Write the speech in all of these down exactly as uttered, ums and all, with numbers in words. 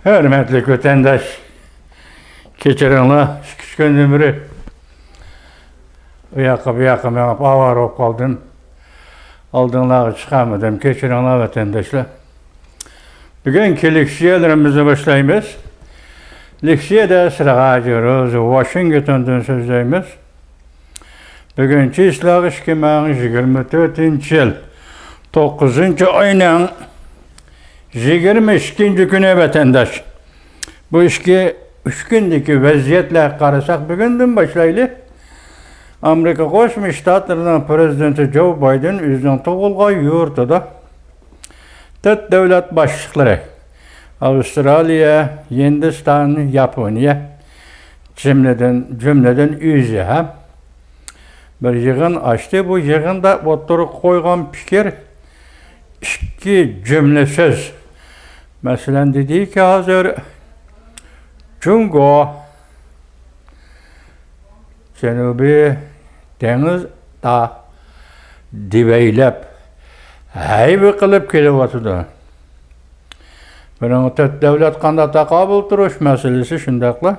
ھۆرمەتلىك ۋەتەنداش، كەچۈرۈڭلار، ئىككى ئۈچ كۈندىن بېرى ئۇ ياققا، بۇ ياققا مېڭىپ ئاۋارە بولۇپ قالدىم. ئالدىڭلارغا چىقالمىدىم. كەچۈرۈڭلار، ۋەتەنداشلار. بۈگۈنكى لېكسىيەلىرىمىزنى باشلايمىز. لېكسىيەدە سىرغاجىروز ۋاشىنگتوندىن سۆزلەيمىز. بۈگۈن چىسلاغ ئىككى مىڭ يىگىرمە تۆتىنچى يىل، توققۇزىنچى ئاينىڭ يىگىرمە ئىككىنچى كۈنى، ۋەتەنداش. بۇ ئىككى، ئۈچ كۈندىكى ۋەزىيەتلەرگە قارىساق، بۈگۈندىن باشلايلى. ئامېرىكا قوشما شتاتلىرىنىڭ پىرېزىدېنتى جو بايدېن ئۆزىنىڭ تۇغۇلغان يۇرتىدا تۆت دۆلەت باشلىقلىرى، ئاۋسترالىيە، ھىندىستان، ياپونىيە، جۈملىدىن، جۈملىدىن ئۆزى ھەم بىر يىغىن ئاچتى. بۇ يىغىندا ئوتتۇرىغا قويغان پىكىر ئىككى جۈملە سۆز. مەسىلەن، دېدىكى، ھازىر جۇڭگو جەنۇبىي دېڭىزدا دېۋەيلەپ، ھەيۋە قىلىپ كېلىۋاتىدۇ. بۇنىڭغا تۆت دۆلەت قانداق تاقابىل تۇرۇش مەسىلىسى شۇنداقلا،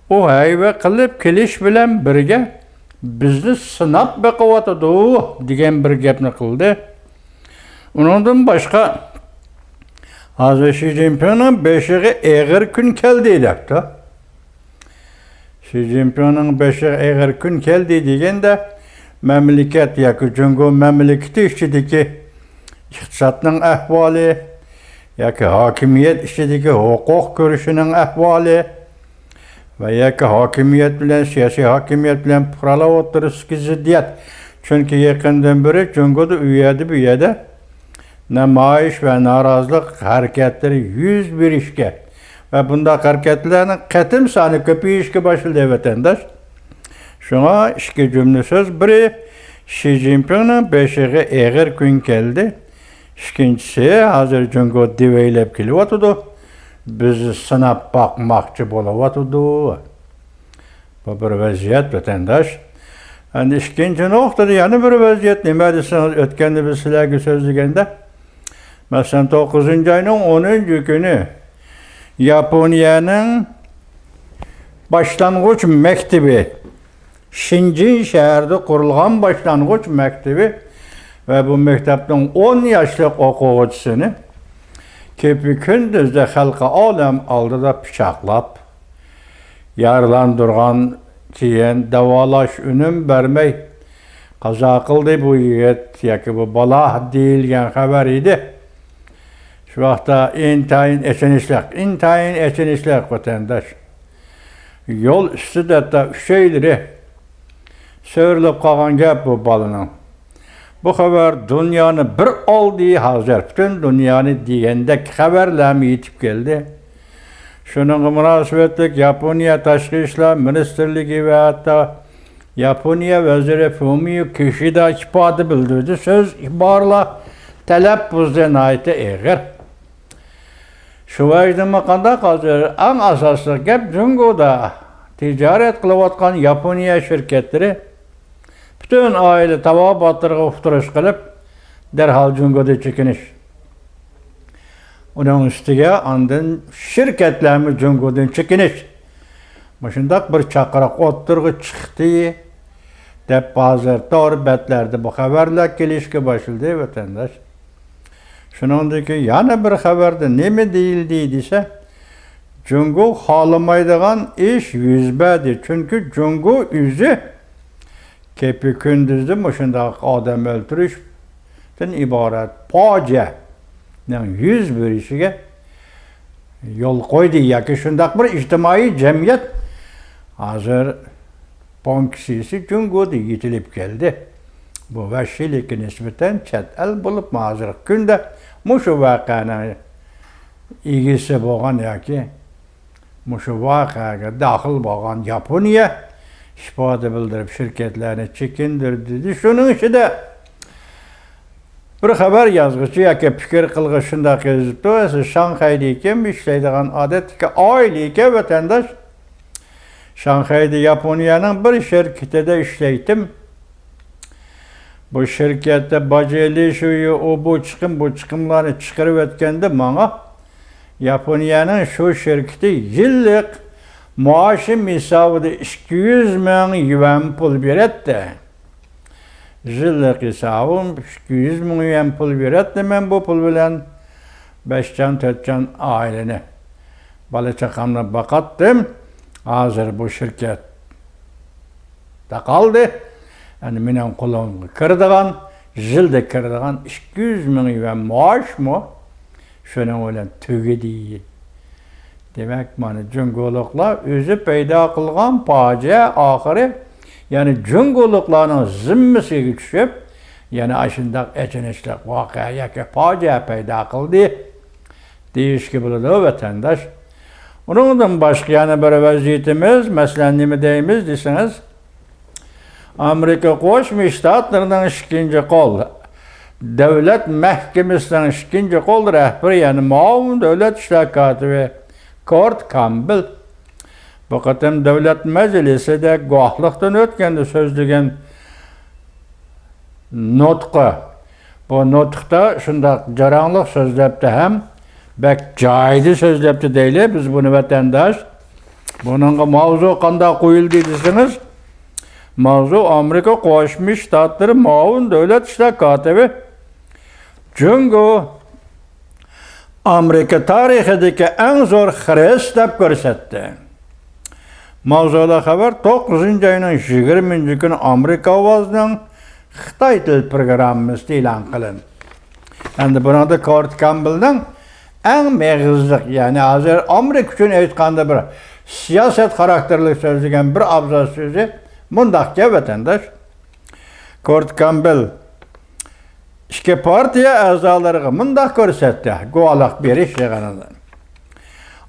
ئۇ ھەيۋە قىلىپ كېلىش بىلەن بىرگە بىزنى سىناپ بېقىۋاتىدۇ دېگەن بىر گەپنى قىلدى. ئۇنىڭدىن باشقا، ھازىر شى جىنپىڭنىڭ بېشىغا ئېغىر كۈن كەلدى دەپتۇ. شى جىنپىڭنىڭ بېشىغا ئېغىر كۈن كەلدى دېگەندە، مەملىكەت ياكى جۇڭگو مەملىكىتى ئىچىدىكى ئىقتىسادنىڭ ئەھۋالى ياكى ھاكىمىيەت ئىچىدىكى ھوقۇق كۈرىشىنىڭ ئەھۋالى ۋە ياكى ھاكىمىيەت بىلەن، سىياسىي ھاكىمىيەت بىلەن پۇقرالار ئوتتۇرىسىدىكى زىددىيەت. چۈنكى يېقىندىن بېرى جۇڭگودا ئۇ يەردە، بۇ يەردە نامايىش ۋە نارازىلىق ھەرىكەتلىرى يۈز بېرىشكە ۋە بۇنداق ھەرىكەتلەرنىڭ قېتىم سانى كۆپىيىشكە باشلىدى، ۋەتەنداش. شۇڭا ئىككى جۈملە سۆز، بىرى، شى جىنپىڭنىڭ بېشىغا ئېغىر كۈن كەلدى. ئىككىنچىسى، ھازىر جۇڭگو دېۋەيلەپ كېلىۋاتىدۇ. بىزنى سىناپ باقماقچى بولۇۋاتىدۇ. بۇ بىر ۋەزىيەت، ۋەتەنداش. ئەمدى ئىككىنچى نۇقتىدا يەنە بىر ۋەزىيەت نېمە دېسىڭىز، ئۆتكەندە بىز سىلەرگە سۆزلىگەندە، مەسىلەن، توققۇزىنچى ئاينىڭ ئونىنچى كۈنى ياپونىيەنىڭ باشلانغۇچ مەكتىپى، شېنجېن شەھىرىدە قۇرۇلغان باشلانغۇچ مەكتىپى ۋە بۇ مەكتەپنىڭ ئون ياشلىق ئوقۇغۇچىسىنى كېپە كۈندۈزدە خەلقى ئالەم ئالدىدا پىچاقلاپ، يارىلاندۇرغان، كېيىن داۋالاش ئۈنۈم بەرمەي قازا قىلدى بۇ يىگىت ياكى بۇ بالا دېيىلگەن خەۋەر ئىدى. شۇ ۋاقىتتا ئىنتايىن ئېچىنىشلىق، ئىنتايىن ئېچىنىشلىق، ۋەتەنداش. يول ئۈستىدە ھەتتا ئۈچەيلىرى سۆرىلىپ قالغان گەپ بۇ بالىنىڭ. بۇ خەۋەر دۇنيانى بىر ئالدى ھازىر، پۈتۈن دۇنيانى دېگەندەك خەۋەرلەرمۇ يېتىپ كەلدى. شۇنىڭغا مۇناسىۋەتلىك ياپونىيە تاشقى ئىشلار مىنىستىرلىكى ۋە ھەتتا ياپونىيە ۋەزىرى فۇمىيو كىشىدا ئىپادە بىلدۈردى. سۆز، ئىبارىلەر، تەلەپپۇزى ناھايىتى ئېغىر. شۇ ۋەجدىنمۇ قانداق، ھازىر ئەڭ ئاساسلىق گەپ، جۇڭگودا تىجارەت قىلىۋاتقان ياپونىيە شىركەتلىرى پۈتۈن ئائىلە تاۋابىئاتلىرىغا ئۇقتۇرۇش قىلىپ، دەرھال جۇڭگودىن چېكىنىش. ئۇنىڭ ئۈستىگە ئاندىن شىركەتلەرمۇ جۇڭگودىن چېكىنىش. مۇشۇنداق بىر چاقىرىق ئوتتۇرىغا چىقتى، دەپ ھازىر تور بەتلەردە بۇ خەۋەرلەر كېلىشكە باشلىدى، ۋەتەنداش. شۇنىڭدىن كېيىن يەنە بىر خەۋەردە نېمە دېيىلدى دېسە، جۇڭگو خالىمايدىغان ئىش يۈز بەردى، چۈنكى جۇڭگو ئۆزى كېپە كۈندۈزدە مۇشۇنداق ئادەم ئۆلتۈرۈشتىن ئىبارەت پاجىئەنىڭ يۈز بېرىشىگە يول قويدى ياكى شۇنداق بىر ئىجتىمائىي جەمئىيەت ھازىر بانكىسى جۇڭگودا يېتىلىپ كەلدى. بۇ ۋەھشىيلىككە نىسبەتەن چەت ئەل بولۇپمۇ ھازىرقى كۈندە مۇشۇ ۋەقەنىڭ ئىگىسى بولغان ياكى مۇشۇ ۋەقەگە داخىل بولغان ياپونىيە ئىپادە بىلدۈرۈپ، شىركەتلەرنى چېكىندۈردى. شۇنىڭ ئىچىدە بىر خەۋەر يازغۇچى ياكى پىكىر قىلغۇچى شۇنداق يېزىپتۇ، سىز شاڭخەيدە ئىكەن، ئىشلەيدىغان ئادەتتىكى ئائىلە ئىكەن، ۋەتەنداش. شاڭخەيدە ياپونىيەنىڭ بىر شىركىتىدە ئىشلەيتتىم. بۇ شىركەتتە باج ئېلىش، ئۇ، ئۇ، بۇ چىقىم، بۇ چىقىملارنى چىقىرىۋەتكەندە ماڭا ياپونىيەنىڭ شۇ شىركىتى يىللىق مائاشىم ھېسابىدا ئىككى يۈز مىڭ يۈەن پۇل بېرەتتى. يىللىق ھېسابىم ئىككى يۈز مىڭ يۈەن پۇل بېرەتتى. مەن بۇ پۇل بىلەن بەش جان، تۆت جان ئائىلىنى، بالا-چاقامنى باقاتتىم. ھازىر بۇ شىركەت تاقالدى. ئەمدى مېنىڭ قولۇمغا كىرىدىغان، يىلدا كىرىدىغان ئىككى يۈز مىڭ يۈەن مائاشمۇ شۇنىڭ بىلەن تۈگىدى. دېمەك، مانا جۇڭگولۇقلار ئۆزى پەيدا قىلغان پاجىئە ئاخىرى، يەنى جۇڭگولۇقلارنىڭ زىممىسىگە چۈشۈپ، يەنە ئاشۇنداق ئېچىنىشلىق ۋەقە ياكى پاجىئە پەيدا قىلدى دېيىشكە بولىدۇ، ۋەتەنداش. ئۇنىڭدىن باشقا يەنە بىر ۋەزىيىتىمىز، مەسىلەن، نېمە دەيمىز دېسىڭىز، ئامېرىكا قوشما شتاتلىرىنىڭ ئىككىنچى قول دۆلەت مەھكىمىسىنىڭ ئىككىنچى قول رەھبىرى، يەنى مۇئاۋىن دۆلەت ئىشلار كاتىپى كورت كامبېل بۇ قېتىم دۆلەت مەجلىسىدە گۇۋاھلىقتىن ئۆتكەندە سۆزلىگەن نۇتقى. بۇ نۇتۇقتا شۇنداق جاراڭلىق سۆزلەپتۇ ھەم بەك جايىدا سۆزلەپتۇ دەيلى بىز بۇنى، ۋەتەنداش. بۇنىڭغا ماۋزۇ قانداق قويۇلدى دېسىڭىز، ماۋزۇ ئامېرىكا قوشما شتاتلىرى مۇئاۋىن دۆلەت ئىشلار كاتىپى جۇڭگو ئامېرىكا تارىخىدىكى ئەڭ زور خىرىس دەپ كۆرسەتتى. ماۋزۇلۇق خەۋەر توققۇزىنچى ئاينىڭ يىگىرمىنچى كۈنى ئامېرىكا ئاۋازىنىڭ خىتاي تىل پروگراممىسىدا ئېلان قىلىندى. ئەمدى بۇنىڭدا كورت كامبېلنىڭ ئەڭ مېغىزلىق، يەنى ھازىر ئامېرىكا ئۈچۈن ئېيتقاندا بىر سىياسەت خاراكتېرلىك سۆزلىگەن بىر ئابزاس سۆزى مۇنداقكەن، ۋەتەنداش. كورت كامبېل ئىككى پارتىيە ئەزالىرىغا مۇنداق كۆرسەتتى، گۇۋاھلىق بېرىش يىغىنىدا.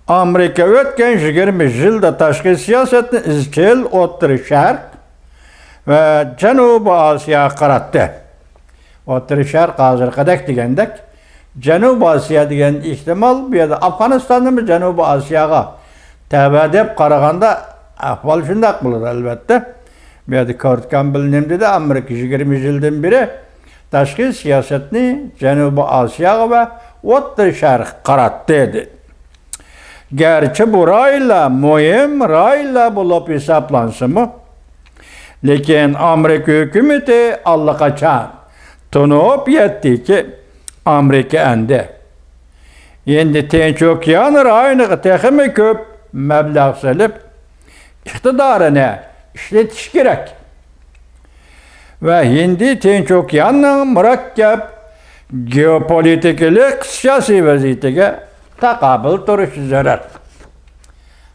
ئامېرىكا ئۆتكەن يىگىرمە يىلدا تاشقى سىياسەتنى ئىزچىل ئوتتۇرا شەرق ۋە جەنۇبىي ئاسىياغا قاراتتى. ئوتتۇرا شەرق ھازىرقىدەك دېگەندەك، جەنۇبىي ئاسىيا دېگەن ئېھتىمال بۇ يەردە ئافغانىستاننىمۇ جەنۇبىي ئاسىياغا تەۋە دەپ قارىغاندا ئەھۋال شۇنداق بولىدۇ، ئەلۋەتتە. بۇ يەردە كورت كامبېل نېمە دېدى؟ ئامېرىكا يىگىرمە يىلدىن بېرى تاشقى سىياسەتنى جەنۇبىي ئاسىياغا ۋە ئوتتۇرا شەرققە قاراتتى، دېدى. گەرچە بۇ رايونلار مۇھىم رايونلار بولۇپ ھېسابلانسىمۇ، لېكىن ئامېرىكا ھۆكۈمىتى ئاللىقاچان تونۇپ يەتتىكى، ئامېرىكا ئەمدى ھىندى تىنچ ئوكيان رايونىغا تېخىمۇ كۆپ مەبلەغ سېلىپ، ئىقتىدارىنى ئىشلىتىشى كېرەك ۋە ھىندى تىنچ ئوكياننىڭ مۇرەككەپ گېئوپولىتىكىلىق سىياسىي ۋەزىيىتىگە تاقابىل تۇرۇشى زۆرۈر.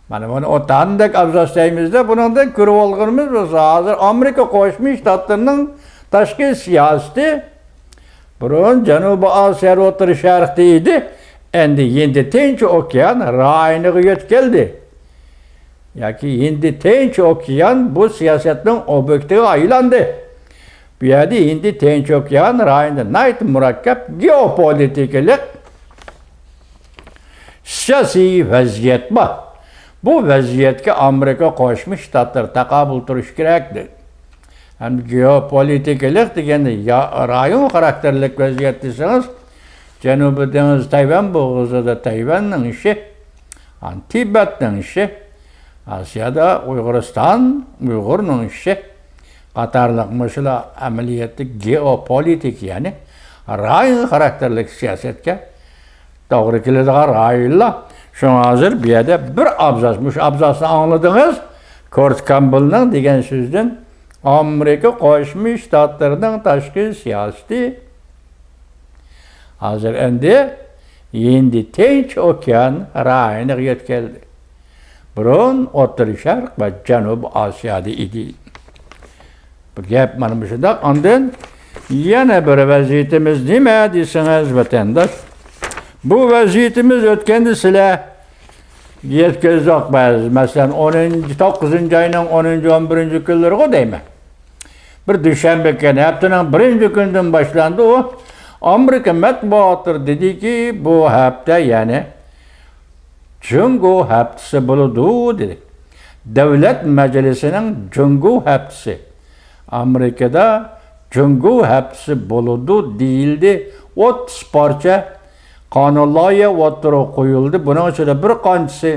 مانا بۇنى ئوتاندەك ئابزاس دەيمىزدە، بۇنىڭدىن كۆرۈپ ئالغىنىمىز بولسا، ھازىر ئامېرىكا قوشما شتاتلىرىنىڭ تاشقى سىياسىتى بۇرۇن جەنۇبىي ئاسىيا، ئوتتۇرا شەرقتە ئىدى، ئەمدى ھىندى تىنچ ئوكيان رايونىغا يۆتكەلدى. ياكى ھىندى تىنچ ئوكيان بۇ سىياسەتنىڭ ئوبيېكتىغا ئايلاندى. بۇ يەردە ھىندى تىنچ ئوكيان رايونىدا ناھايىتى مۇرەككەپ گېئوپولىتىكىلىق سىياسىي ۋەزىيەت بار. بۇ ۋەزىيەتكە ئامېرىكا قوشما شتاتلىرى تاقابىل تۇرۇشى كېرەك، دېدى. ھەم گېئوپولىتىكىلىق دېگەندە يا-، رايون خاراكتېرلىك ۋەزىيەت دېسىڭىز، جەنۇبىي دېڭىز تەيۋەن بوغۇزىدا تەيۋەننىڭ ئىشى، ئان تىبەتنىڭ ئىشى، ئاسىيادا ئۇيغۇرىستان، ئۇيغۇرنىڭ ئىشى قاتارلىق مۇشۇلار ئەمەلىيەتتە گېئوپولىتىك، يەنى رايون خاراكتېرلىك سىياسەتكە توغرا كېلىدىغان رايونلار. شۇڭا ھازىر بۇ يەردە بىر ئابزاس، مۇشۇ ئابزاسنى ئاڭلىدىڭىز، كورت كامبېلنىڭ دېگەن سۆزىدىن، ئامېرىكا قوشما شتاتلىرىنىڭ تاشقى سىياسىتى ھازىر ئەمدى ھىندى تىنچ ئوكيان رايونىغا يۆتكەلدى. بۇرۇن ئوتتۇرا شەرق ۋە جەنۇبىي ئاسىيادا ئىدى. بۇ گەپ مانا مۇشۇنداق. ئاندىن يەنە بىر ۋەزىيىتىمىز نېمە دېسىڭىز، ۋەتەنداش، بۇ ۋەزىيىتىمىز ئۆتكەندە سىلەر يەتكۈزدۇق بەزى، مەسىلەن، ئونىنچى، توققۇزىنچى ئاينىڭ ئونىنچى، ئون بىرىنچى كۈنلىرىغۇ دەيمەن. بىر دۈشەنبە كۈنى، ھەپتىنىڭ بىرىنچى كۈنىدىن باشلاندى ئۇ. ئامېرىكا مەتبۇئاتلىرى دېدىكى، بۇ ھەپتە، يەنى جۇڭگو ھەپتىسى بولىدۇ، دېدى. دۆلەت مەجلىسىنىڭ جۇڭگو ھەپتىسى. ئامېرىكىدا جۇڭگو ھەپتىسى بولىدۇ دېيىلدى. ئوتتۇز پارچە قانۇن لايىھە ئوتتۇرىغا قويۇلدى. بۇنىڭ ئىچىدە بىر قانچىسى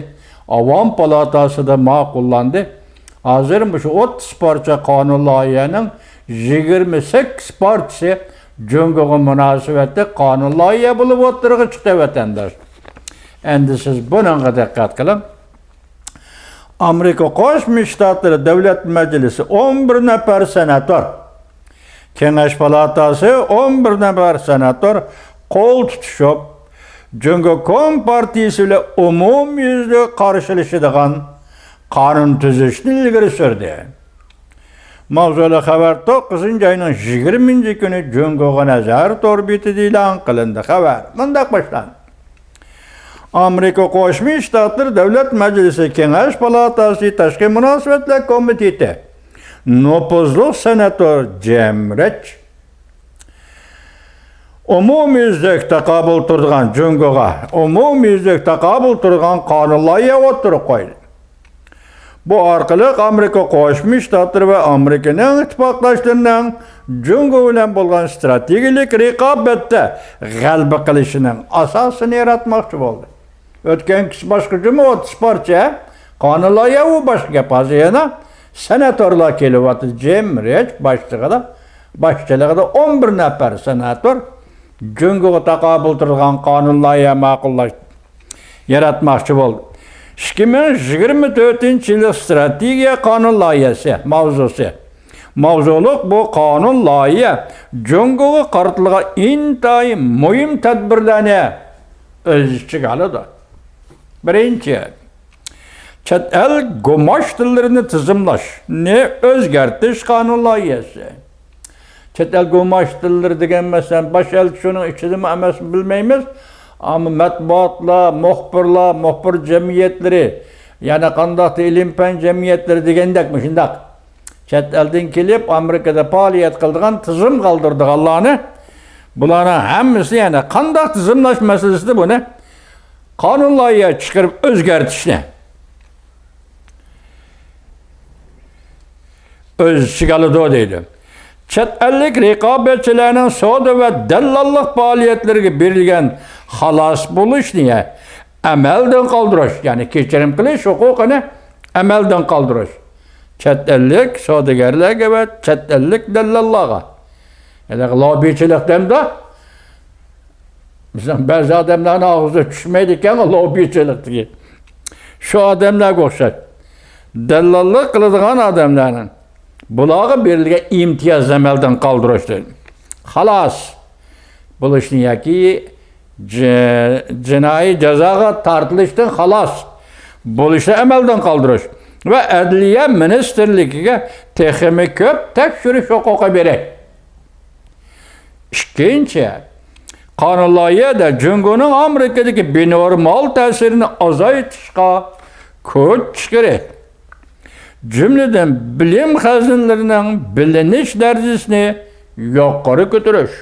ئاۋام پالاتاسىدا ماقۇللاندى. ھازىر مۇشۇ ئوتتۇز پارچە قانۇن لايىھەنىڭ يىگىرمە سەككىز پارچىسى جۇڭگوغا مۇناسىۋەتلىك قانۇن لايىھە بولۇپ ئوتتۇرىغا چىقتى، ۋەتەنداش. ئەمدى سىز بۇنىڭغا دىققەت قىلىڭ. ئامېرىكا قوشما شتاتلىرى دۆلەت مەجلىسى ئون بىر نەپەر سېناتور، كېڭەش پالاتاسى ئون بىر نەپەر سېناتور قول تۇتۇشۇپ، جۇڭگو كومپارتىيىسى بىلەن ئومۇميۈزلۈك قارشىلىشىدىغان قانۇن تۈزۈشنى ئىلگىرى سۈردى. ماۋزۇلۇق خەۋەر توققۇزىنچى ئاينىڭ يىگىرمىنچى كۈنى جۇڭگوغا نەزەر تور بېتىدە ئېلان قىلىندى. خەۋەر مۇنداق باشلاندى. ئامېرىكا قوشما شتاتلىرى دۆلەت مەجلىسى كېڭەش پالاتاسى تاشقى مۇناسىۋەتلەر كومىتېتى نوپۇزلۇق سېناتور جېم رېچ ئومۇميۈزلۈك تاقابىل تۇرىدىغان، جۇڭگوغا ئومۇميۈزلۈك تاقابىل تۇرىدىغان قانۇن لايىھە ئوتتۇرىغا قويدى. بۇ ئارقىلىق ئامېرىكا قوشما شتاتلىرى ۋە ئامېرىكىنىڭ ئىتتىپاقداشلىرىنىڭ جۇڭگو بىلەن بولغان ئىستراتېگىيىلىك رىقابەتتە غەلىبە قىلىشىنىڭ ئاساسىنى ياراتماقچى بولدى. ئۆتكەن كۈز باشقا جۇمۇ ئوتتۇز پارچە قانۇن لايىھە، ئۇ باشقا گەپ. ھازىر يەنە سېناتورلار كېلىۋاتىدۇ. جېم رېچ باشچىلىقىدا، باشچىلىقىدا ئون بىر نەپەر سېناتور جۇڭگوغا تاقابىل تۇرىدىغان قانۇن لايىھە ماقۇللاشتى. ياراتماقچى بولدى. ئىككى مىڭ يىگىرمە تۆتىنچى يىللىق ئىستراتېگىيە قانۇن لايىھەسى ماۋزۇسى. ماۋزۇلۇق بۇ قانۇن لايىھە جۇڭگوغا قارىتىلغان ئىنتايىن مۇھىم تەدبىرلەرنى ئۆز ئىچىگە ئالىدۇ. بىرىنچى، چەت ئەل گۇماشتىلىرىنى تىزىملاشنى ئۆزگەرتىش قانۇن لايىھەسى. چەت ئەل گۇماشتىلىرى دېگەن، مەسىلەن، باش ئەلچى شۇنىڭ ئىچىدىمۇ ئەمەسمۇ بىلمەيمىز. ئەمما مەتبۇئاتلار، مۇخبىرلار، مۇخبىر جەمئىيەتلىرى، يەنە قانداقتۇر ئىلىم-پەن جەمئىيەتلىرى دېگەندەك مۇشۇنداق چەت ئەلدىن كېلىپ ئامېرىكىدا پائالىيەت قىلىدىغان، تىزىم قالدۇرىدىغانلارنى، بۇلارنىڭ ھەممىسى، يەنە قانداق تىزىملاش مەسىلىسىدە بۇنى قانۇن لايىھە چىقىرىپ ئۆزگەرتىشنى ئۆز ئىچىگە ئالىدۇ دەيدۇ. چەت ئەللىك رىقابەتچىلەرنىڭ سودا ۋە دەللاللىق پائالىيەتلىرىگە بېرىلگەن خالاس بولۇشنى ئەمەلدىن قالدۇرۇش، يەنى كەچۈرۈم قىلىش ھوقۇقىنى ئەمەلدىن قالدۇرۇش. چەت ئەللىك سودىگەرلەرگە ۋە چەت ئەللىك دەللاللارغا. ھېلىقى لوببىچىلىق دەمدۇ؟ بىزنىڭ بەزى ئادەملەرنىڭ ئاغزىغا چۈشمەيدىكەن لوببىچىلىق دېگەن. شۇ ئادەملەرگە ئوخشاش. دەللاللىق قىلىدىغان ئادەملەرنىڭ بۇلارغا بېرىلگەن ئىمتىياز ئەمەلدىن قالدۇرۇشتىن خالاس بولۇشنى ياكى جى-، جىنايى جازاغا تارتىلىشتىن خالاس بولۇشنى ئەمەلدىن قالدۇرۇش ۋە ئەدلىيە مىنىستىرلىكىگە تېخىمۇ كۆپ تەكشۈرۈش ھوقۇقى بېرىش. ئىككىنچى، قانۇن لايىھەدە جۇڭگونىڭ ئامېرىكىدىكى بىنورمال تەسىرىنى ئازايتىشقا كۈچ چىقىرىش، جۈملىدىن بىلىم خەزىنىلىرىنىڭ بىلىنىش دەرىجىسىنى يۇقىرى كۆتۈرۈش،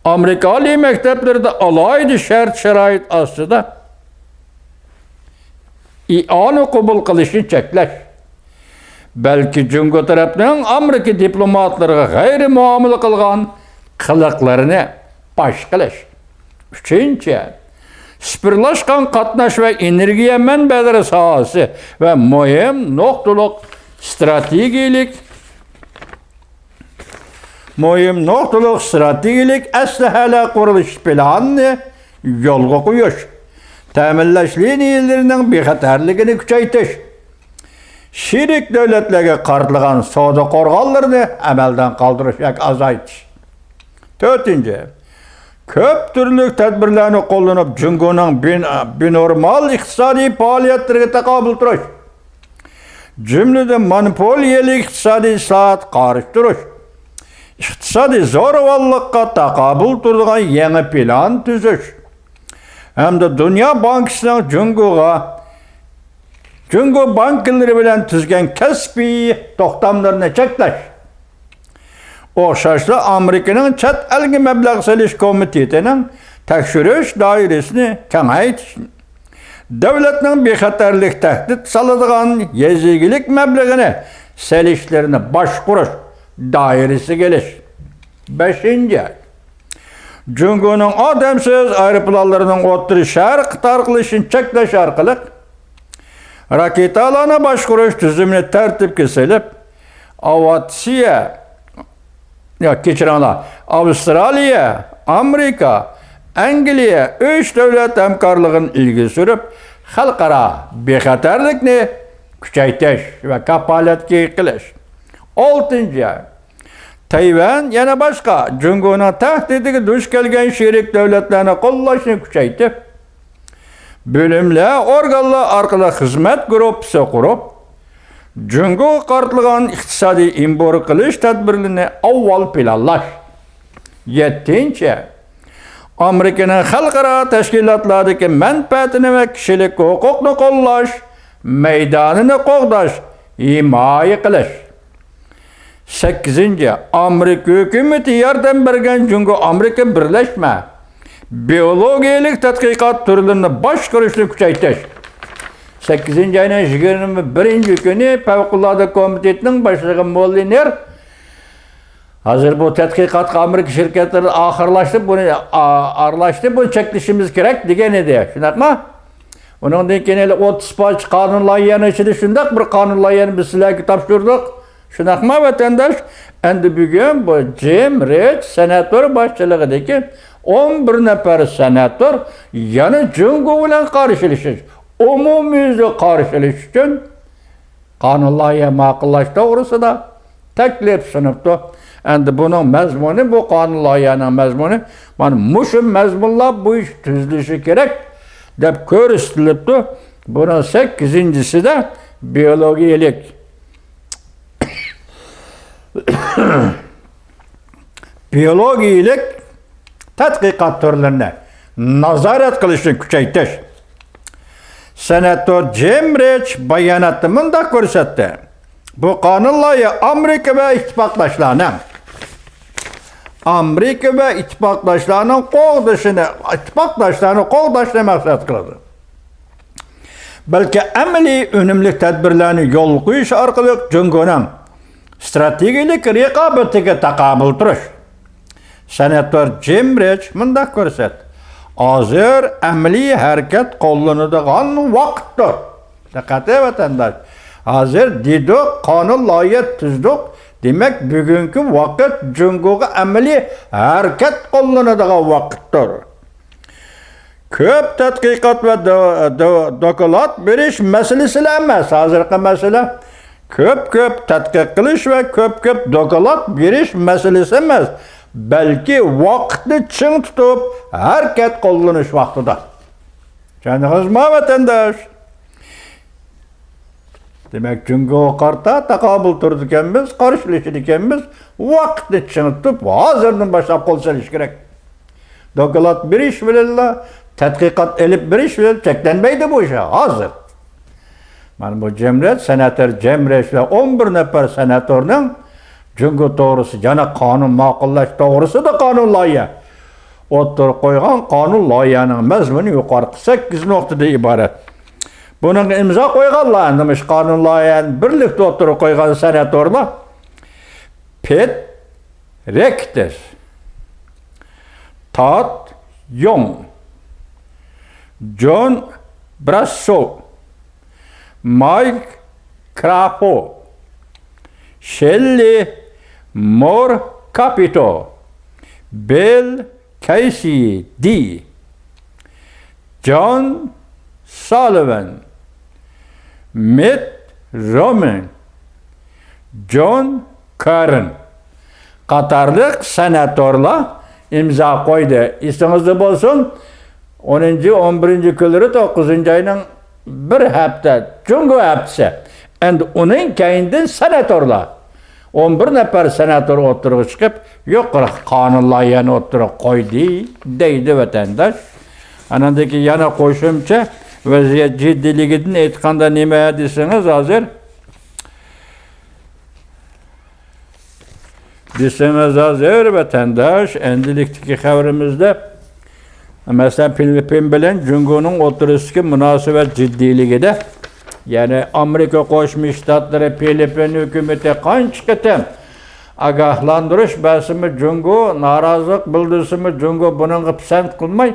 ئامېرىكا ئالىي مەكتەپلىرىدە ئالاھىدە شەرت-شارائىت ئاستىدا ئىئانە قوبۇل قىلىشنى چەكلەش، بەلكى جۇڭگو تەرەپنىڭ ئامېرىكا دىپلوماتلىرىغا غەيرىي مۇئامىلە قىلغان قىلىقلىرىنى پاش قىلىش. ئۈچىنچى، سىفىرلاشقان قاتناش ۋە ئېنېرگىيە مەنبەلىرى ساھەسى ۋە مۇھىم نۇقتىلىق ئىستراتېگىيەلىك مۇھىم نۇقتىلىق ئىستراتېگىيەلىك ئەسلىھەلەر قۇرۇلۇشى پىلانىنى يولغا قويۇش، تەمىنلەش لىنىيەلىرىنىڭ بىخەتەرلىكىنى كۈچەيتىش، شېرىك دۆلەتلەرگە قارىتىلغان سودا قورغانلىرىنى ئەمەلدىن قالدۇرۇش ياكى ئازايتىش. تۆتىنچى، كۆپ تۈرلۈك تەدبىرلەرنى قوللىنىپ، جۇڭگونىڭ بىن-، بىنورمال ئىقتىسادىي پائالىيەتلىرىگە تاقابىل تۇرۇش، جۈملىدىن، مونوپولىيەلىك ئىقتىسادىي ئىسلاھاتقا قارشى تۇرۇش، ئىقتىسادىي زوراۋانلىققا تاقابىل تۇرىدىغان يېڭى پىلان تۈزۈش، ھەمدە دۇنيا بانكىسىنىڭ جۇڭگوغا، جۇڭگو بانكىلىرى بىلەن تۈزگەن كەسپىي توختاملىرىنى چەكلەش. ئوخشاشلا ئامېرىكىنىڭ چەت ئەلگە مەبلەغ سېلىش كومىتېتىنىڭ تەكشۈرۈش دائىرىسىنى كېڭەيتىش، دۆلەتنىڭ بىخەتەرلىك تەھدىت سالىدىغان يېزا ئىگىلىك مەبلىغىنى سېلىشلىرىنى باشقۇرۇش دائىرىسىگە ئېلىش. بەشىنچى، جۇڭگونىڭ ئادەمسىز ئايروپىلانلىرىنىڭ ئوتتۇرا شەرق تارقىلىشىنى چەكلەش ئارقىلىق، راكېتالارنى باشقۇرۇش تۈزۈمىنى تەرتىپكە سېلىپ، ئاۋىئاتسىيە، يا، كەچۈرۈڭلار، ئاۋسترالىيە، ئامېرىكا، ئەنگلىيە ئۈچ دۆلەت ھەمكارلىقىنى ئىلگىرى سۈرۈپ، خەلقئارا بىخەتەرلىكنى كۈچەيتىش ۋە كاپالەتكە ئىگە قىلىش. ئالتىنچى، تەيۋەن يەنە باشقا جۇڭگونىڭ تەھدىتىگە دۇچ كەلگەن شېرىك دۆلەتلەرنى قوللاشنى كۈچەيتىپ، بۆلۈملەر، ئورگانلار ئارقىلىق خىزمەت گۇرۇپپىسى قۇرۇپ، جۇڭگوغا قارىتىلغان ئىقتىسادىي ئېمبارگو قىلىش تەدبىرلىرىنى ئاۋۋال پىلانلاش. يەتتىنچى، ئامېرىكىنىڭ خەلقئارا تەشكىلاتلاردىكى مەنپەئەتىنى ۋە كىشىلىك ھوقۇقنى قوللاش مەيدانىنى قوغداش، ھىمايە قىلىش. سەككىزىنچى، ئامېرىكا ھۆكۈمىتى ياردەم بەرگەن جۇڭگو ئامېرىكا بىرلەشمە بىئولوگىيەلىك تەتقىقات تۈرلىرىنى باشقۇرۇشنى كۈچەيتىش. سەككىزىنچى ئاينىڭ يىگىرمە بىرىنچى كۈنى پەۋقۇلئاددە كومىتېتىنىڭ باشلىقى موللىنېر، ھازىر بۇ تەتقىقاتقا ئامېرىكا شىركەتلىرى ئاخىرلاشتى، بۇنى ئا-، ئارىلاشتى، بۇنى چەكلىشىمىز كېرەك دېگەن ئىدى، شۇنداقمۇ؟ ئۇنىڭدىن كېيىن ھېلى ئوتتۇز پارچە قانۇن لايىھەنىڭ ئىچىدە شۇنداق بىر قانۇن لايىھەنى بىز سىلەرگە تاپشۇردۇق، شۇنداقمۇ، ۋەتەنداش؟ ئەمدى بۈگۈن بۇ جىم رىچ سېناتور باشچىلىقىدىكى ئون بىر نەپەر سېناتور يەنە جۇڭگو بىلەن قارشىلىشىش، ئومۇميۈزلۈك قارشىلىشىش ئۈچۈن قانۇن لايىھە ماقۇللاش توغرىسىدا تەكلىپ سۇنۇپتۇ. ئەمدى بۇنىڭ مەزمۇنى، بۇ قانۇن لايىھەنىڭ مەزمۇنى، مانا مۇشۇ مەزمۇنلار بويىچە تۈزۈلۈشى كېرەك دەپ كۆرسىتىلىپتۇ. بۇنىڭ سەككىزىنچىسىدە بىئولوگىيەلىك، بىئولوگىيەلىك تەتقىقات تۈرلىرىنى نازارەت قىلىشنى كۈچەيتىش. سېناتور جىم رىچ باياناتتا مۇنداق كۆرسەتتى: بۇ قانۇن لايىھە ئامېرىكا ۋە ئىتتىپاقداشلارنىڭ، ئامېرىكا ۋە ئىتتىپاقداشلارنىڭ قوغدىشىنى، ئىتتىپاقداشلارنى قوغداشنى مەقسەت قىلىدۇ. بەلكى ئەمەلىي ئۈنۈملۈك تەدبىرلەرنى يولغا قويۇش ئارقىلىق جۇڭگونىڭ ستراتېگىيەلىك رىقابىتىگە تاقابىل تۇرۇش. سېناتور جىم رىچ مۇنداق كۆرسەتتى: ھازىر ئەمەلىي ھەرىكەت قوللىنىدىغان ۋاقىتتۇر. دىققەت، ۋەتەنداش! ھازىر دېدۇق، قانۇن لايىھە تۈزدۇق، دېمەك، بۈگۈنكى ۋاقىت جۇڭگوغا ئەمەلىي ھەرىكەت قوللىنىدىغان ۋاقىتتۇر. كۆپ تەتقىقات ۋە دو-، دو-، دوكلات بېرىش مەسىلىسىلا ئەمەس، ھازىرقى مەسىلە. كۆپ-كۆپ تەتقىق قىلىش ۋە كۆپ-كۆپ دوكلات بېرىش مەسىلىسى ئەمەس، بەلكى ۋاقىتنى چىڭ تۇتۇپ، ھەرىكەت قوللىنىش ۋاقتىدا. چۈشەندىڭىزمۇ، ۋەتەنداش؟ دېمەك، جۇڭگوغا قارىتا تاقابىل تۇرىدىكەنمىز، قارشىلىشىدىكەنمىز، ۋاقىتنى چىڭ تۇتۇپ، ھازىردىن باشلاپ قول سېلىش كېرەك. دوكلات بېرىش بىلەنلا، تەتقىقات ئېلىپ بېرىش بىلەن چەكلەنمەيدۇ بۇ ئىش ھازىر. مانا بۇ جىم رىچ، سېناتور جىم رىچ بىلەن ئون بىر نەپەر سېناتورنىڭ جۇڭگو توغرىسىدا يەنە قانۇن ماقۇللاش توغرىسىدا قانۇن لايىھە ئوتتۇرىغا قويغان قانۇن لايىھەنىڭ مەزمۇنى يۇقىرىقى سەككىز نۇقتىدىن ئىبارەت. بۇنىڭغا ئىمزا قويغانلار، ئەمدى مۇشۇ قانۇن لايىھەنى بىرلىكتە ئوتتۇرىغا قويغان سېناتورلار: پېت رېكتېر، تاد يوڭ، جون براسسو، مايك كرافو، شېللى مور كاپىتو، بىل كەيسىدى، جون سالىۋان، مىت رومنى، جون كارىن قاتارلىق سېناتورلار ئىمزا قويدى. ئېسىڭىزدە بولسۇن، ئونىنچى، ئون بىرىنچى كۈنلىرى، توققۇزىنچى ئاينىڭ بىر ھەپتە، جۇڭگو ھەپتىسى. ئەمدى ئۇنىڭ كەينىدىن سېناتورلار، ئون بىر نەپەر سېناتور ئوتتۇرىغا چىقىپ، يۇقىرىقى قانۇن لايىھەنى ئوتتۇرىغا قويدى، دەيدۇ، ۋەتەنداش. ئانىڭدىن كېيىن يەنە قوشۇمچە ۋەزىيەت جىددىيلىكىدىن ئېيتقاندا نېمە دېسىڭىز ھازىر، دېسىڭىز ھازىر ۋەتەنداش، ئەندىلىكتىكى خەۋىرىمىزدە، مەسىلەن، فىلىپپىن بىلەن جۇڭگونىڭ ئوتتۇرىسىدىكى مۇناسىۋەت جىددىيلىكىدە، يەنى ئامېرىكا قوشما شتاتلىرى، فىلىپپىن ھۆكۈمىتى قانچە قېتىم ئاگاھلاندۇرۇش بەرسىمۇ، جۇڭگو نارازىلىق بىلدۈرسىمۇ، جۇڭگو بۇنىڭغا پىسەنت قىلماي،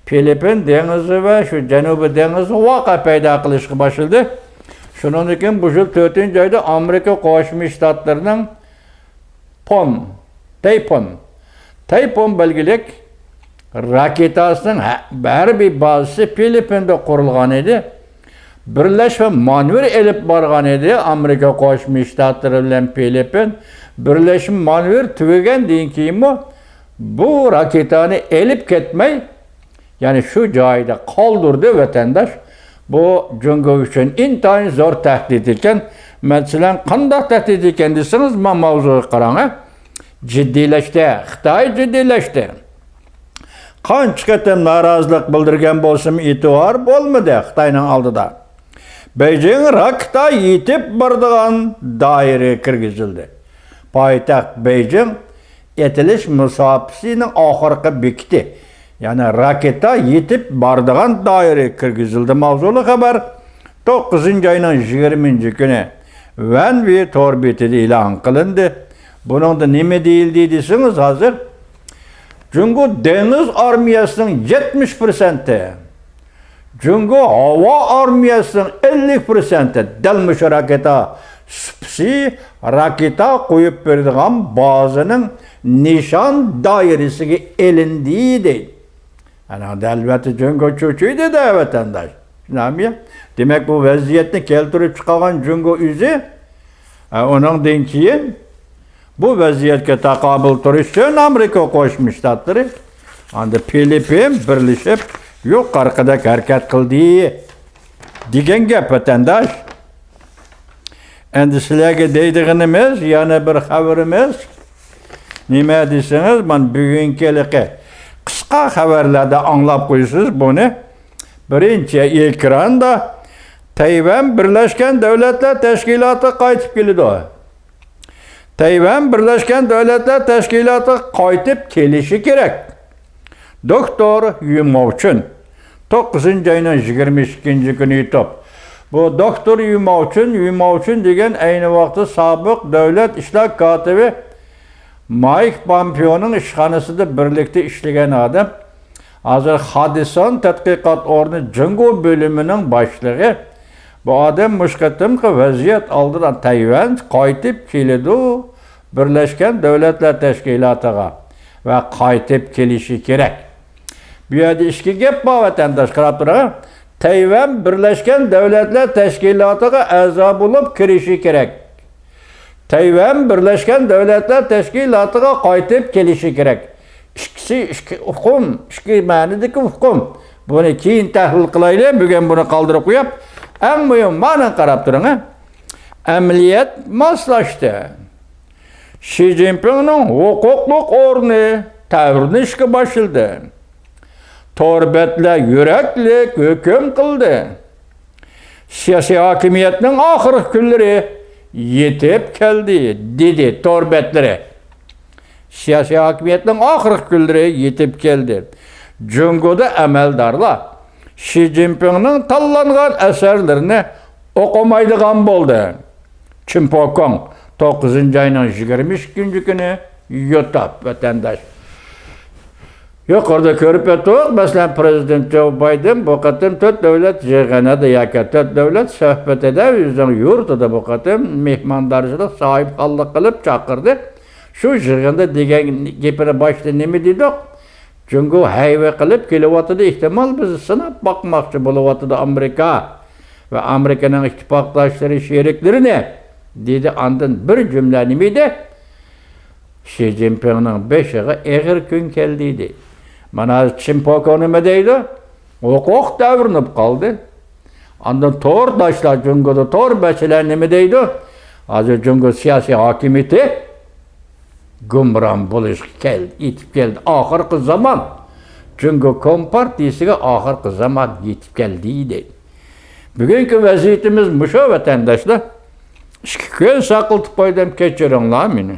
فىلىپپىن دېڭىزى ۋە شۇ جەنۇبىي دېڭىزغا ۋەقە پەيدا قىلىشقا باشلىدى. شۇنىڭدىن كېيىن بۇ يىل تۆتىنچى ئايدا ئامېرىكا قوشما شتاتلىرىنىڭ پون، تەيپون، تەيپون بەلگىلىك راكېتاسىنىڭ ھە-، ھەربىي بازىسى فىلىپپىندا قۇرۇلغان ئىدى. بىرلەشمە مانېۋىر ئېلىپ بارغان ئىدى ئامېرىكا قوشما شتاتلىرى بىلەن فىلىپپىن. بىرلەشمە مانېۋىر تۈگىگەندىن كېيىنمۇ بۇ راكېتانى ئېلىپ كەتمەي، يەنى شۇ جايىدا قالدۇردى ۋەتەنداش. بۇ جۇڭگو ئۈچۈن ئىنتايىن زور تەھدىت ئىكەن. مەسىلەن، قانداق تەھدىت ئىكەن دېسىڭىز، مانا ماۋزۇغا قاراڭ، ھە. جىددىيلەشتى. خىتاي جىددىيلەشتى. قانچە قېتىم نارازىلىق بىلدۈرگەن بولسىمۇ ئېتىبار بولمىدى خىتاينىڭ ئالدىدا. بېيجىڭ راكېتا يېتىپ بارىدىغان دائىرىگە كىرگۈزۈلدى. پايتەخت بېيجىڭ ئېتىلىش مۇساپىسىنىڭ ئاخىرقى بېكىتى، يەنى راكېتا يېتىپ بارىدىغان دائىرىگە كىرگۈزۈلدى ماۋزۇلۇق خەۋەر توققۇزىنچى ئاينىڭ يىگىرمىنچى كۈنى ۋەنۋې تور بېتىدە ئېلان قىلىندى. بۇنىڭدا نېمە دېيىلدى دېسىڭىز، ھازىر جۇڭگو دېڭىز ئارمىيەسىنىڭ يەتمىش پىرسەنتى، جۇڭگو ھاۋا ئارمىيەسىنىڭ ئەللىك پىرسەنتى دەل مۇشۇ راكېتا سۇپىسى، راكېتا قويۇپ بېرىدىغان بازىنىڭ نىشان دائىرىسىگە ئېلىندى دەيدۇ. ئەنە، ئەلۋەتتە، جۇڭگو چۆچۈيدۇ-دە، ۋەتەنداش. شۇنداقمۇ؟ دېمەك، بۇ ۋەزىيەتنى كەلتۈرۈپ چىقارغان جۇڭگو ئۆزى، ئە، ئۇنىڭدىن كېيىن بۇ ۋەزىيەتكە تاقابىل تۇرۇش ئۈچۈن ئامېرىكا قوشما شتاتلىرى، ئاندىن فىلىپپىن بىرلىشىپ يۇقىرىقىدەك ھەرىكەت قىلدى دېگەن گەپ، ۋەتەنداش. ئەمدى سىلەرگە دەيدىغىنىمىز، يەنە بىر خەۋىرىمىز. نېمە دېسىڭىز، مانا بۈگۈنكى ھېلىقى قىسقا خەۋەرلەردە ئاڭلاپ قويىسىز بۇنى. بىرىنچى ئېكراندا تەيۋەن بىرلەشكەن دۆلەتلەر تەشكىلاتىغا قايتىپ كېلىدۇ. تەيۋەن بىرلەشكەن دۆلەتلەر تەشكىلاتىغا قايتىپ كېلىشى كېرەك. دوكتور يۈ ماۋچۈن، توققۇزىنچى ئاينىڭ يىگىرمە ئىككىنچى كۈنى يۇتۇپ. بۇ دوكتور يۈ ماۋچۈن، يۈ ماۋچۈن دېگەن ئەينى ۋاقىتتا سابىق دۆلەت ئىشلار كاتىپى مايك پامپېئونىڭ ئىشخانىسىدا بىرلىكتە ئىشلىگەن ئادەم. ھازىر خادىسان تەتقىقات ئورنى جۇڭگو بۆلۈمىنىڭ باشلىقى. بۇ ئادەم مۇشۇ قېتىمقى ۋەزىيەت ئالدىدا تەيۋەن قايتىپ كېلىدۇ، بىرلەشكەن دۆلەتلەر تەشكىلاتىغا ۋە قايتىپ كېلىشى كېرەك. بۇ يەردە ئىككى گەپ بار، ۋەتەنداش، قاراپ تۇرۇڭ. تەيۋەن بىرلەشكەن دۆلەتلەر تەشكىلاتىغا ئەزا بولۇپ كىرىشى كېرەك. تەيۋەن بىرلەشكەن دۆلەتلەر تەشكىلاتىغا قايتىپ كېلىشى كېرەك. ئىككىسى ئىككى ئۇقۇم، ئىككى مەنىدىكى ئۇقۇم. بۇنى كېيىن تەھلىل قىلايلى، بۈگۈن بۇنى قالدۇرۇپ قويۇپ، ئەڭ مۇھىم مانىغا قاراپ تۇرۇڭ، ھە. ئەمەلىيەت ماسلاشتى. شى جىنپىڭنىڭ ھوقۇقلۇق ئورنى تەۋرىنىشكە باشلىدى. تور بەتلەر يۈرەكلىك ھۆكۈم قىلدى. سىياسىي ھاكىمىيەتنىڭ ئاخىرقى كۈنلىرى يېتىپ كەلدى، دېدى تور بەتلىرى. سىياسىي ھاكىمىيەتنىڭ ئاخىرقى كۈنلىرى يېتىپ كەلدى. جۇڭگودا ئەمەلدارلار شى جىنپىڭنىڭ تاللانغان ئەسەرلىرىنى ئوقۇمايدىغان بولدى. چىن پوكوڭ، توققۇزىنچى ئاينىڭ يىگىرمە ئىككىنچى كۈنى يۇتۇپ، ۋەتەنداش. يۇقىرىدا كۆرۈپ ئۆتتۇق، مەسىلەن، پىرېزىدېنت جو بايدېن بۇ قېتىم تۆت دۆلەت يىغىنىدا ياكى تۆت دۆلەت سۆھبىتىدە ئۆزىنىڭ يۇرتىدا بۇ قېتىم مېھماندارچىلىق، ساھىبخانلىق قىلىپ چاقىردى. شۇ يىغىندا دېگەن گېپىنى باشتا نېمە دېدۇق؟ جۇڭگو ھەيۋە قىلىپ كېلىۋاتىدۇ، ئېھتىمال بىزنى سىناپ باقماقچى بولۇۋاتىدۇ ئامېرىكا ۋە ئامېرىكىنىڭ ئىتتىپاقداشلىرى، شېرىكلىرىنى، دېدى. ئاندىن بىر جۈملە نېمە ئىدى؟ شى جىنپىڭنىڭ بېشىغا ئېغىر كۈن كەلدى، دېدى. مانا ھازىر چىن پوكو نېمە دەيدۇ؟ ھوقۇق تەۋرىنىپ قالدى. ئاندىن تورداشلار، جۇڭگودا تور بەتچىلەر نېمە دەيدۇ؟ ھازىر جۇڭگو سىياسىي ھاكىمىيىتى گۇمران بولۇشقا كەل-، يېتىپ كەلدى. ئاخىرقى زامان. جۇڭگو كومپارتىيىسىگە ئاخىرقى زامان يېتىپ كەلدى دەيدۇ. بۈگۈنكى ۋەزىيىتىمىز مۇشۇ، ۋەتەنداشلار. ئىككى كۈن ساقلىتىپ قويدۇم، كەچۈرۈڭلار مېنى.